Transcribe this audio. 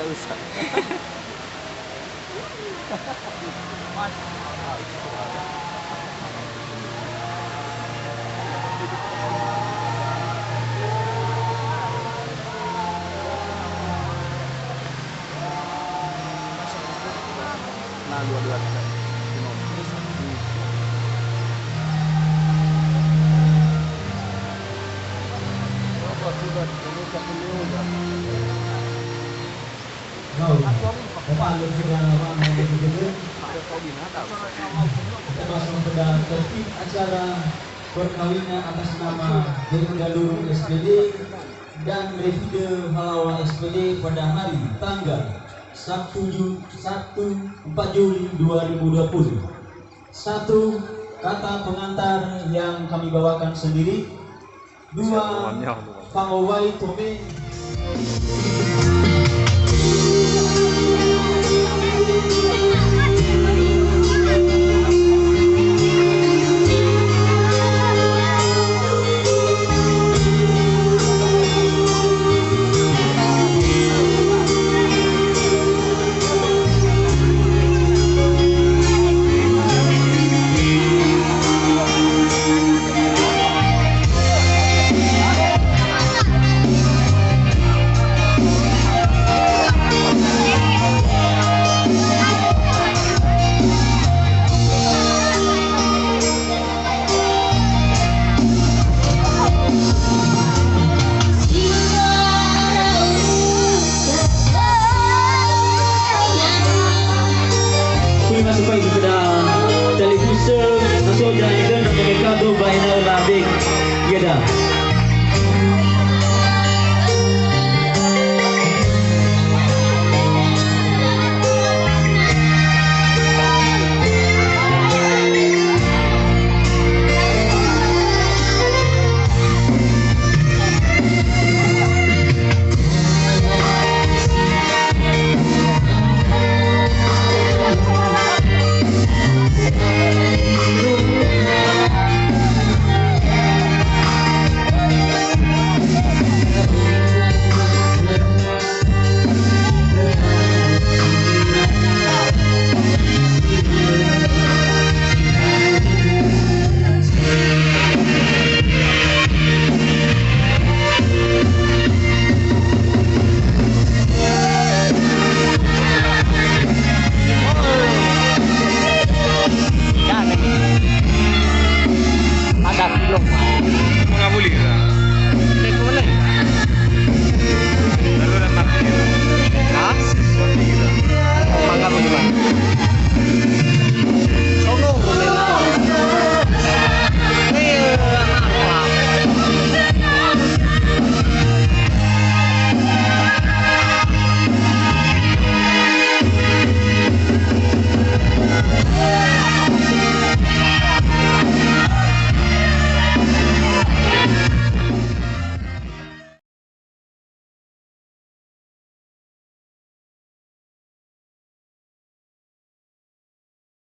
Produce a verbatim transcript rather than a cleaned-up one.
Nah, dua-dua kita. Wow. Bapak Lutfi Rahman, kita masuk pada tertib acara perkawinan atas nama Deng Galurung S P D dan Revide Halawa S P D pada hari tanggal satu Ju-, satu, empat Juli dua ribu dua puluh. Satu, kata pengantar yang kami bawakan sendiri. Dua, fangowai tome. Terima kasih kepada televisi, Asoja Eden, Mereka Doba Ina Labek. Iya dah. Ada kilo. Mengabuli.